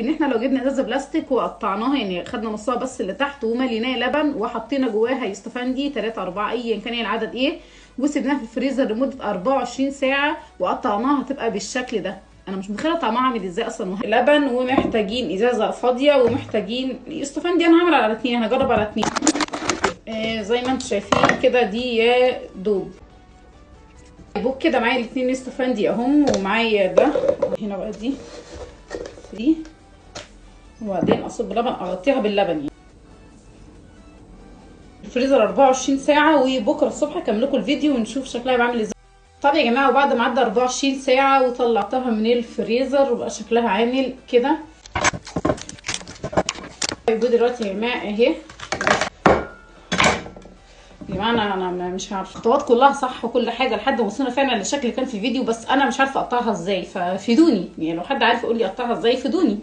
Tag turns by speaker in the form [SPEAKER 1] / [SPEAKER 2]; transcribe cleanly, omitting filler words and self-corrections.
[SPEAKER 1] ان احنا لو جبنا ازازة بلاستيك وقطعناها، يعني خدنا نصها بس اللي تحت ومليناه لبن وحطينا جواها يوستفندي 3 4 ايا كان العدد ايه، وسيبناها في الفريزر لمدة 24 ساعة وقطعناها هتبقى بالشكل ده. انا مش متخيله طعمها عامل ازاي اصلا. لبن، ومحتاجين ازازة فاضية، ومحتاجين يوستفندي. انا هعمل على 2، هجرب على 2. زي ما انتم شايفين كده دي يا دوب بوك كده. معايا الاثنين يوستفندي اهم، ومعايا ده هنا بقى دي، وبعدين اصب لبن، اغطيها باللبن يعني. الفريزر 24 ساعة، وبكره الصبح اكمل لكم الفيديو ونشوف شكلها بعمل ازاي. طب يا جماعة، وبعد ما عدى 24 ساعة وطلعتها من الفريزر وبقى شكلها عامل كده. طيب دلوقتي يا جماعة اهي يا جماعة، انا مش عارفه الخطوات كلها صح وكل حاجة لحد ما وصلنا فعلا للشكل اللي كان في الفيديو، بس انا مش عارفه اقطعها ازاي، ففيدوني يعني لو حد عارف يقول لي اقطعها ازاي فيدوني.